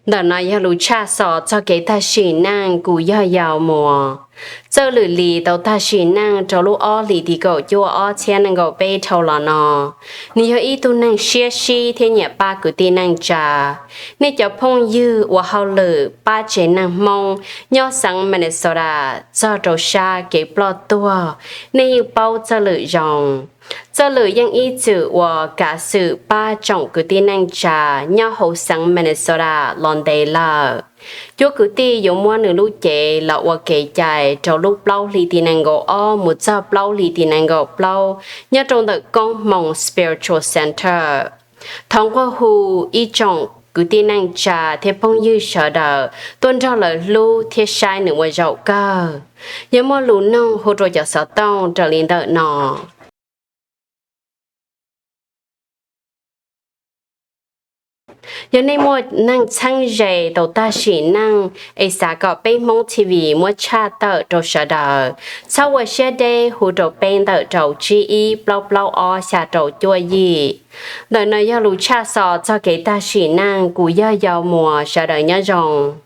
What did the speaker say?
Ntawm no yog lus tshaj xov txog kev tag sim neej kuv yog Yau Muas. Txawj Lwm Lis tau tag sim neej rau lub ob hlis tim kaum cuaj ob txhiab nees nkaum peb dhau los no. Nws yog ib tug neeg siab sib thiab nyiam pab kwv tij neej tsa. Nej cov phooj ywg ua hauj lwm pab tsev neeg Hmoob nyob xeev Minnesota txog rau sab kev ploj tuag, nej yeej paub Txawj Lwm zoo. Txawj Lwm yeej ib txwm ua kav xwm pab tsoom kwv tij neej tsa nyob hauv xeev Minnesota los ntev lawm. Cuab kwv tij yuav muab nws lub cev los ua kev cai rau lub plaub hlis tim nees nkaum ob mus txog plaub hlis tim nees nkaum plaub nyob rau ntawm koob hmoov Spiritual Center. Thov nquag hu ib tsoom kwv tij neej tsa thiab phooj ywg sawv daws tuaj nrog lawv hlub thiab saib nws ua zaum kawg. Yog muaj lus noog hu rau cov xov tooj raws li ntawm no. Yog nej muaj neeg txheeb ze tau tag sim neej es xav kom peb Hmoob T V muab tshaj tawm rau sawv daws, txhob ua siab deb hu rau peb ntawm rau tsib ib plaub plaub ob xya rau cuaj yim. Ntawm no yog lus tshaj xov txog kev tag sim neej, kuv yog Yau Muas, sawv daws nyob zoo.